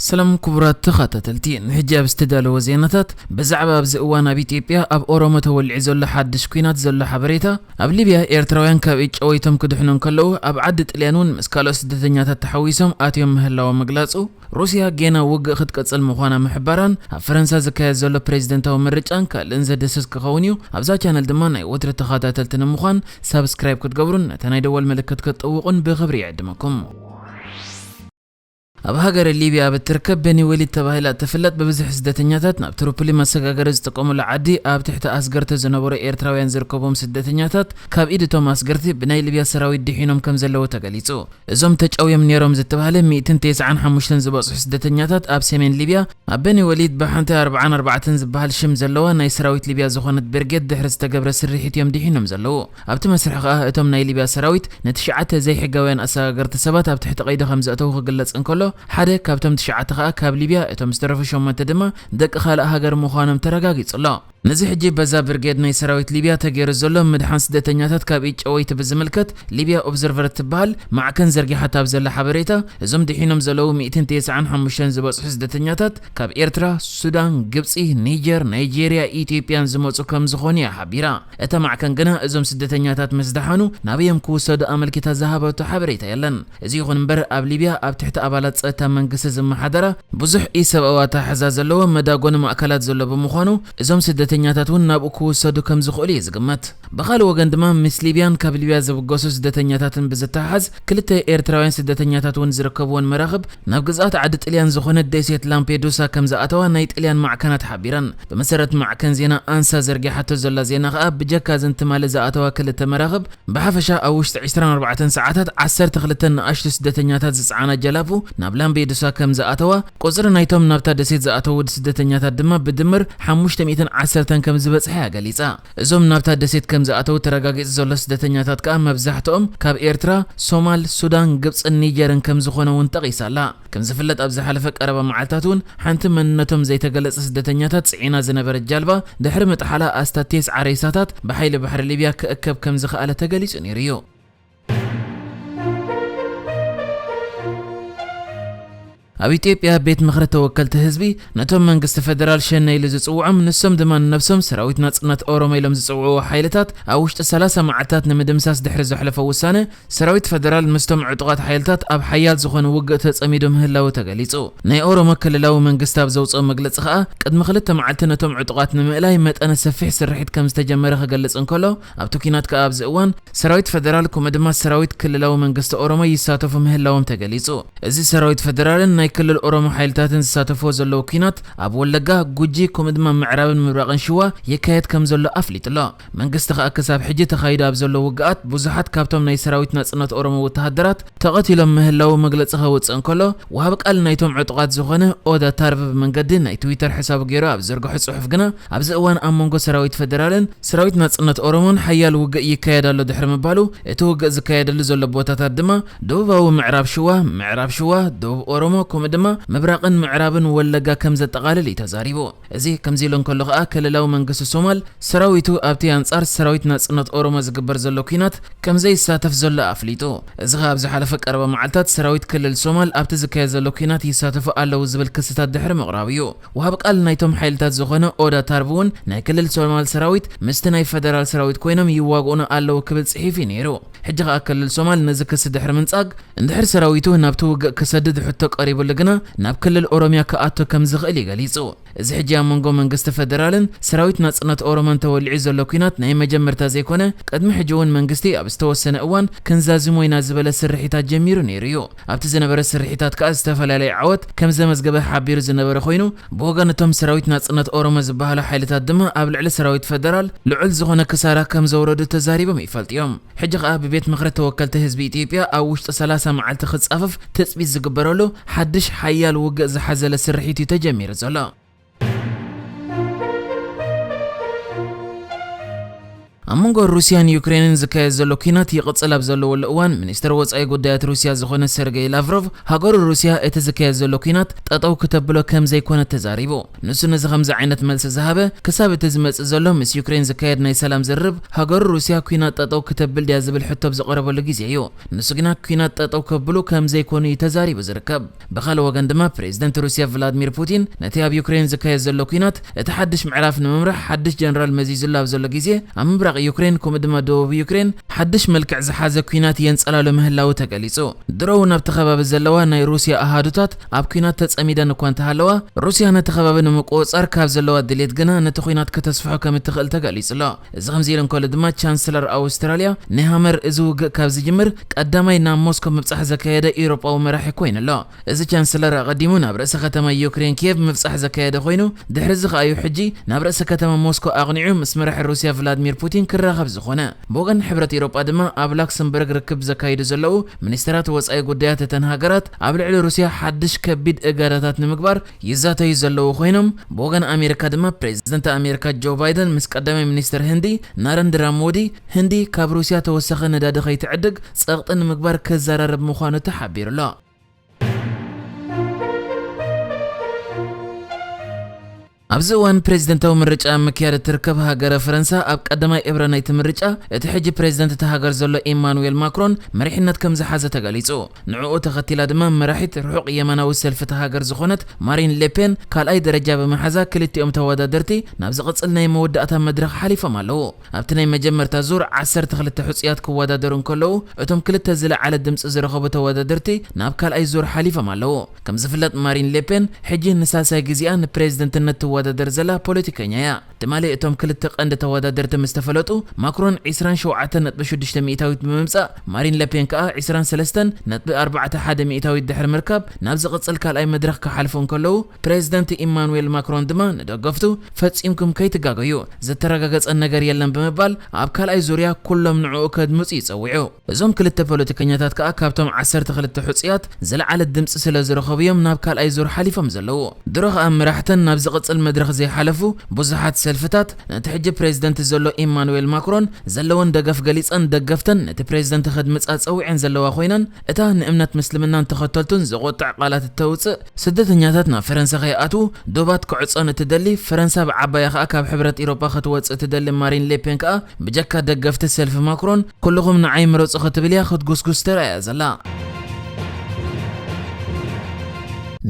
ሰላም ክቡራት ተኸታተልቲ፣ ንሕጂ ኣብ ዝተዳለወ ዜናታት፣ ብዛዕባ ኣብዚ እዋን ኣብ ኢትዮጵያ ኣብ ኦሮሞ ተወሊዑ ዘሎ ሓድሽ ኲናት ዘሎ ሓበሬታ፣ ኣብ ሊብያ ኤርትራውያን ካብ ኢድ ጨወይቶም ክድሕኑ እንከለዉ፣ ኣብ ዓዲ ጥልያን እውን ምስ ካልኦት ስደተኛታት ተሓዊሶም ኣትዮም ምህላዎም ምግላጹ፣ ሩስያ ጌና ውግእ ክትቅጽል ምዃና ምሕባራን፣ ኣብ ፈረንሳ ዝካየድ ዘሎ ፕሬዝደንታዊ ምርጫን ካልእን ዘደስስ ክኸውን እዩ። ኣብዛ ቻነል ድማ ናይ ወትሪ ተኸታተልቲ ንምዃን ሳብስክራይብ ክትገብሩን ነታ ናይ ደወል ምልክት ክትጥውቑን ብኽብሪ ይዕድመኩም። ኣብ ሃገረ ሊብያ ኣብ እትርከብ በኒ ወሊድ ተባሂላ እትፍለጥ ብብዝሒ ስደተኛታት ናብ ትሪፖሊ መሰጋገሪ ዝጥቀሙሉ ዓዲ ኣብ ትሕቲ ኣስገርቲ ዝነበሩ ኤርትራውያን ዝርከቦም ስደተኛታት ካብ ኢድ እቶም ኣስገርቲ ብናይ ሊብያ ሰራዊት ድሒኖም ከም ዘለዉ ተገሊጹ። እዞም ተጨውዮም ነይሮም ዝተባህለ ሚእትን ተስዓን ሓሙሽተን ዝበጽሑ ስደተኛታት ኣብ ሰሜን ሊብያ ኣብ በኒ ወሊድ ብሓንቲ ኣርብዓን ኣርባዕተን ዝበሃል ሽም ዘለዋ ናይ ሰራዊት ሊብያ ዝኾነት ብርጌድ ድሕሪ ዝተገብረ ስርሒት እዮም ድሒኖም ዘለዉ። ኣብቲ መስርሕ ከኣ እቶም ናይ ሊብያ ሰራዊት ንትሽዓተ ዘይሕጋውያን ኣሰጋገርቲ ሰባት ኣብ ትሕቲ ቀይዲ ከም ዘእተዉ ክግለጽ እንከሎ፣ ሓደ ካብቶም ትሽዓተ ከኣ ካብ ሊብያ፣ እቶም ዝተረፉ ሸሞንተ ድማ ደቂ ካልእ ሃገር ምዃኖም ተረጋጊጹ ኣሎ። ነዚ ሕጂ በዛ ብርጌድ ናይ ሰራዊት ሊብያ ተገይሩ ዘሎ ምድሓን ስደተኛታት ካብ ኢድ ጨወይቲ ብዝምልከት ሊብያ ኦብዘርቨር እትበሃል ማዕከን ዘርጊሓታ ኣብ ዘላ ሓበሬታ፣ እዞም ድሒኖም ዘለዉ ሚእትን ተስዓን ሓሙሽተን ዝበጽሑ ስደተኛታት ካብ ኤርትራ፣ ሱዳን፣ ግብጺ፣ ኒጀር፣ ናይጄርያ፣ ኢትዮጵያን ዝመጹ ከም ዝኾኑ እያ ሓቢራ። እታ ማዕከን ግና እዞም ስደተኛታት ምስ ደሓኑ ናበይ እዮም ክውሰዱ ኣመልኪታ ዝሃበቶ ሓበሬታ የለን። እዚ ይኹን እምበር ኣብ ሊብያ ኣብ ትሕቲ ኣባላት ጸጥታ መንግስቲ ዝመሓደራ ብዙሕ ኢሰብኣዊ ኣተሓሕዛ ዘለዎ መዳጎኒ ማእከላት ዘሎ ብምዃኑ እዞም ስደተኛታት እውን ናብኡ ክውሰዱ ከም ዝኽእሉ እዩ ዝግመት። ብኻልእ ወገን ድማ ምስ ሊብያን ካብ ሊብያ ዝብገሱ ስደተኛታትን ብዝተሓሓዝ ክልተ ኤርትራውያን ስደተኛታት እውን ዝርከብወን መራኽብ ናብ ግዝኣት ዓዲ ጥልያን ዝኾነት ደሴት ላምፔዱሳ ከም ዝኣተዋ ናይ ጥልያን ማዕከናት ሓቢረን። ብመሰረት ማዕከን ዜና ኣንሳ ዘርጊሓቶ ዘላ ዜና ከኣ ብጀካ እዘን ትማሊ ዝኣተዋ ክልተ መራኽብ ብሓፈሻ ኣብ ውሽጢ ዕስራን ኣርባዕተን ሰዓታት ዓሰርተ ክልተ ንኣሽቱ ስደተኛታት ዝጸዓና ጀላቡ ናብ ላምፔዱሳ ከም ዝኣተዋ፣ ቁጽሪ ናይቶም ናብታ ደሴት ዝኣተዉ ስደተኛታት ድማ ብድምር ሓሙሽተ ሚእትን ዓሰርተን ከም ዝበጽሐ እያ ገሊጻ። እዞም ናብታ ደሴት ከም ዝኣተዉ ተረጋጊጹ ዘሎ ስደተኛታት ከኣ መብዛሕትኦም ካብ ኤርትራ፣ ሶማል፣ ሱዳን፣ ግብጽን ኒጀርን ከም ዝኾነ እውን ጠቒሳ ኣላ። ከም ዝፍለጥ ኣብ ዝሓለፈ ቀረባ መዓልታት እውን ሓንቲ መንነቶም ዘይተገለጸ ስደተኛታት ጽዒና ዝነበረት ጃልባ ድሕሪ ምጥሓላ ኣስታት ተስዓ ሬሳታት ብሓይሊ ባሕሪ ሊብያ ክእከብ ከም ዝኸኣለ ተገሊጹ ነይሩ እዩ። ኣብ ኢትዮጵያ ቤት ምኽሪ ተወከልቲ ህዝቢ ነቶም መንግስቲ ፌደራል ሸኔ ኢሉ ዝጽውዖም፣ ንሶም ድማ ንነብሶም ሰራዊት ናጽነት ኦሮሞ ኢሎም ዝጽውዕዎ ሓይልታት ኣብ ውሽጢ ሰላሳ መዓልታት ንምድምሳስ ድሕሪ ዘሕለፎ ውሳነ፣ ሰራዊት ፌደራል ምስቶም ዕጡቓት ሓይልታት ኣብ ሓያል ዝኾነ ውግእ ተጸሚዱ ምህላዉ ተገሊጹ። ናይ ኦሮሞ ክልላዊ መንግስቲ ኣብ ዘውጽኦ መግለጺ ከኣ፣ ቅድሚ ክልተ መዓልቲ ነቶም ዕጡቓት ንምእላይ መጠነ ሰፊሕ ስርሒት ከም ዝተጀመረ ክገልጽ እንከሎ፣ ኣብቲ ኲናት ከኣ ኣብዚ እዋን ሰራዊት ፌደራል ከምኡ ድማ ሰራዊት ክልላዊ መንግስቲ ኦሮሞ ይሳተፉ ምህላዎም ተገሊጹ። እዚ ሰራዊት ፌደራልን ናይ ክልል ኦሮሞ ሓይልታትን ዝሳተፍዎ ዘለዉ ኲናት ኣብ ወለጋ፣ ጉጂ ከምኡ ድማ ምዕራብን ምብራቕን ሽዋ ይካየድ ከም ዘሎ ኣፍሊጡ ኣሎ። መንግስቲ ከኣ ክሳብ ሕጂ ተኻይዱ ኣብ ዘሎ ውግኣት ብዙሓት ካብቶም ናይ ሰራዊት ናጽነት ኦሮሞ ወተሃደራት ተቐቲሎም ምህላዉ መግለጺ ከውጽእ እንከሎ፣ ወሃቢ ቃል ናይቶም ዕጡቓት ዝኾነ ኦዳ ታርቭ ብመንገዲ ናይ ትዊተር ሕሳቡ ገይሩ ኣብ ዘርግሖ ጽሑፍ ግና፣ ኣብዚ እዋን ኣብ መንጎ ሰራዊት ፌደራልን ሰራዊት ናጽነት ኦሮሞን ሓያል ውግእ ይካየድ ኣሎ ድሕሪ ምባሉ፣ እቲ ውግእ ዝካየደሉ ዘሎ ቦታታት ድማ ደቡባዊ ምዕራብ ሽዋ፣ ምዕራብ ሽዋ፣ ደቡብ ኦሮሞ፣ ከምኡ ድማ ምብራቕን ምዕራብን ወለጋ ከም ዘጠቓልል እዩ ተዛሪቡ። እዚ ከምዚ ኢሉ እንከሎ ከኣ፣ ክልላዊ መንግስቲ ሶማል ሰራዊቱ ኣብቲ ኣንጻር ሰራዊት ናጽነት ኦሮሞ ዝግበር ዘሎ ኲናት ከም ዘይሳተፍ ዘሎ ኣፍሊጡ። እዚ ከኣ ኣብ ዝሓለፈ ቀረባ መዓልታት ሰራዊት ክልል ሶማል ኣብቲ ዝካየድ ዘሎ ኲናት ይሳተፉ ኣለዉ ዝብል ክስታት ድሕሪ ምቕራቡ እዩ። ወሃብ ቃል ናይቶም ሓይልታት ዝኾነ ኦዳ ታርብ እውን ናይ ክልል ሶማል ሰራዊት ምስቲ ናይ ፈደራል ሰራዊት ኮይኖም ይዋግኡና ኣለዉ ክብል ጽሒፉ እዩ ነይሩ። ሕጂ ከኣ ክልል ሶማል ነዚ ክሲ ድሕሪ ምንጻግ፣ እንድሕር ሰራዊቱ ናብቲ ውግእ ክሰድድ ሕቶ ቀሪቡሉ ግና ናብ ክልል ኦሮሚያ ክኣቱ ከም ዝኽእል እዩ ገሊጹ። እዚ ሕጂ ኣብ መንጎ መንግስቲ ፈደራልን ሰራዊት ናጽነት ኦሮሞን ተወሊዑ ዘሎ ኲናት ናይ መጀመርታ ዘይኮነ፣ ቅድሚ ሕጂ እውን መንግስቲ ኣብ ዝተወሰነ እዋን ክንዛዝሞ ኢና ዝበለ ስርሒታት ጀሚሩ ነይሩ እዩ። ኣብቲ ዝነበረ ስርሒታት ከኣ ዝተፈላለየ ዓወት ከም ዘመዝገበ ሓቢሩ ዝነበረ ኮይኑ፣ ብወገን እቶም ሰራዊት ናጽነት ኦሮሞ ዝበሃሉ ሓይልታት ድማ ኣብ ልዕሊ ሰራዊት ፈደራል ልዑል ዝኾነ ክሳራ ከም ዘውረዱ ተዛሪቦም ይፈልጡ እዮም። ሕጂ ከኣ ብቤት ምኽሪ ተወከልቲ ህዝቢ ኢትዮጵያ ኣብ ውሽጢ ሰላሳ መዓልቲ ክጻፈፍ ትጽቢት ዝግበረሉ ሓድሽ ሓያል ውግእ ዝሓዘለ ስርሒት እዩ ተጀሚሩ ዘሎ። ኣብ መንጎ ሩስያን ዩክሬንን ዝካየድ ዘሎ ኲናት ይቕጽል ኣብ ዘለወሉ እዋን፣ ሚኒስተር ወጻኢ ጉዳያት ሩስያ ዝኾነ ሰርጌይ ላቭሮቭ፣ ሃገሩ ሩስያ እቲ ዝካየድ ዘሎ ኲናት ጠጠው ክተብሎ ከም ዘይኮነ ተዛሪቡ። ንሱ ነዚ ከምዚ ዓይነት መልሲ ዝሃበ፣ ክሳብ እቲ ዝመጽእ ዘሎ ምስ ዩክሬን ዝካየድ ናይ ሰላም ዝርርብ፣ ሃገሩ ሩስያ ኲናት ጠጠው ክተብል ድያ ዝብል ሕቶ ኣብ ዝቐረበሉ ግዜ እዩ። ንሱ ግና ኲናት ጠጠው ከብሉ ከም ዘይኮኑ እዩ ተዛሪቡ ዝርከብ። ብኻልእ ወገን ድማ፣ ፕሬዝደንት ሩስያ ቭላድሚር ፑቲን ነቲ ኣብ ዩክሬን ዝካየድ ዘሎ ኲናት እቲ ሓድሽ ምዕራፍ ንምምራሕ ሓድሽ ጀነራል መዚዙሉ ኣብ ዘሎ ግዜ፣ ኣብ ምብራቕ ዩክሬን ከምኡ ድማ ደቡብ ዩክሬን ሓድሽ መልክዕ ዝሓዘ ኲናት የንጸላሉ ምህላዉ ተገሊጹ። ድሮ እውን ኣብቲ ከባቢ ዘለዋ ናይ ሩስያ ኣሃዱታት ኣብ ኲናት ተጸሚደን እኳ እንተሃለዋ፣ ሩስያ ነቲ ከባቢ ንምቁጽጻር ካብ ዘለዋ ድሌት ግና ነቲ ኲናት ከተስፍሖ ከም እትኽእል ተገሊጹ ኣሎ። እዚ ከምዚ ኢሉ እንከሎ ድማ፣ ቻንስለር ኣውስትራልያ ኔሃመር እዚ ውግእ ካብ ዝጅምር ቀዳማይ ናብ ሞስኮ ምብጻሕ ዘካየደ ኤውሮጳዊ መራሒ ኮይኑ ኣሎ። እዚ ቻንስለር ኣቐዲሙ ናብ ርእሰ ከተማ ዩክሬን ኪየቭ ምብጻሕ ዘካየደ ኮይኑ፣ ድሕሪ እዚ ከኣ እዩ ሕጂ ናብ ርእሰ ከተማ ሞስኮ ኣቕኒዑ ምስ መራሒ ሩስያ ቭላድሚር ፑቲን ክራኸብ ዝኾነ። ብወገን ሕብረት ኤውሮጳ ድማ ኣብ ላክሰምበርግ ርክብ ዘካይዱ ዘለዉ ሚኒስተራት ወጻኢ ጉዳያት እተን ሃገራት ኣብ ልዕሊ ሩስያ ሓድሽ ከቢድ እገዳታት ንምግባር ይዛተዩ ዘለዉ ኮይኖም፣ ብወገን ኣሜሪካ ድማ ፕሬዝደንት ኣሜሪካ ጆ ባይደን ምስ ቀዳማይ ሚኒስተር ህንዲ ናረንድራ ሞዲ፣ ህንዲ ካብ ሩስያ ተወሳኺ ነዳዲ ከይትዕድግ ጸቕጢ ንምግባር ክዘራረብ ምዃኑ ተሓቢሩ ኣሎ። ኣብዚ እዋን ፕሬዝደንታዊ ምርጫ ኣብ ምክያድ እትርከብ ሃገረ ፈረንሳ፣ ኣብ ቀዳማይ እብረ ናይቲ ምርጫ እቲ ሕጂ ፕሬዝደንት እታ ሃገር ዘሎ ኢማኑኤል ማክሮን መሪሕነት ከም ዝሓዘ ተገሊጹ። ንዕኡ ተኸቲላ ድማ መራሒት ርሑቕ የማናዊ ሰልፊ እታ ሃገር ዝኾነት ማሪን ሌፔን ካልኣይ ደረጃ ብምሓዛ፣ ክልቲኦም ተወዳደርቲ ናብ ዝቕጽል ናይ መወዳእታ መድረኽ ሓሊፎም ኣለዉ። ኣብቲ ናይ መጀመርታ ዙር ዓሰርተ ክልተ ሕጹያት ክወዳደሩ እንከለዉ፣ እቶም ክልተ ዝለዓለ ድምጺ ዝረኸቡ ተወዳደርቲ ናብ ካልኣይ ዙር ሓሊፎም ኣለዉ። ከም ዝፍለጥ፣ ማሪን ሌፔን ሕጂ ንሳልሳይ ግዜኣ ንፕሬዝደንትነት ትወዳደር ዘላ ፖለቲከኛ እያ። ትማሊ እቶም ክልተ ቀንዲ ተወዳደርቲ ምስ ተፈለጡ፣ ማክሮን ዕስራን ሸውዓተን ነጥቢ ሽዱሽተ ሚእታዊት ብምምጻእ፣ ማሪን ሌፔን ከኣ ዕስራን ሰለስተን ነጥቢ ኣርባዕተ ሓደ ሚእታዊት ድሕሪ ምርካብ፣ ናብ ዝቕጽል ካልኣይ መድረኽ ክሓልፉ እንከለዉ፣ ፕሬዝደንት ኢማኑኤል ማክሮን ድማ ንደገፍቱ፣ ፈጺምኩም ከይትጋገዩ፣ ዝተረጋገጸ ነገር የለን ብምባል፣ ኣብ ካልኣይ ዙርያ ኩሎም ንዕኡ ከድምጹ እዩ ጸዊዑ። እዞም ክልተ ፖለቲከኛታት ከኣ ካብቶም ዓሰርተ ክልተ ሕጹያት ዝለዓለ ድምጺ ስለ ዝረኸቡ እዮም ናብ ካልኣይ ዙር ሓሊፎም ዘለዉ። ድሮ ከኣ መራሕተን ናብ ዝቕጽል መድረኽ ዘይሓለፉ ብዙሓት ሰልፍታት፣ ነቲ ሕጂ ፕሬዝደንት ዘሎ ኢማኑኤል ማክሮን ዘለወን ደገፍ ገሊጸን፣ ደገፍተን ነቲ ፕሬዝደንት ከድምጻ ጸዊዐን ዘለዋ ኮይነን፣ እታ ንእምነት ምስልምናን ተኸተልቱን ዘቖጥዕ ቃላት እተውጽእ፣ ስደተኛታት ናብ ፈረንሳ ከይኣትዉ ዶባት ክዕጾን እትደሊ፣ ፈረንሳ ብዓባያ ከኣ ካብ ሕብረት ኤውሮጳ ክትወጽእ እትደሊ ማሪን ሌፔን ከኣ፣ ብጀካ ደገፍቲ ሰልፊ ማክሮን፣ ኩልኹም ንዓይ ምረጹ ክትብል እያ ክትጉስጉስ ተራእያ ዘላ።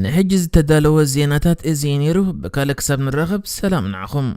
ንሕጂ ዝተዳለወ ዜናታት እዚ እዩ ነይሩ። ብካልእ ክሳብ ንራኸብ፣ ሰላም ንዓኹም።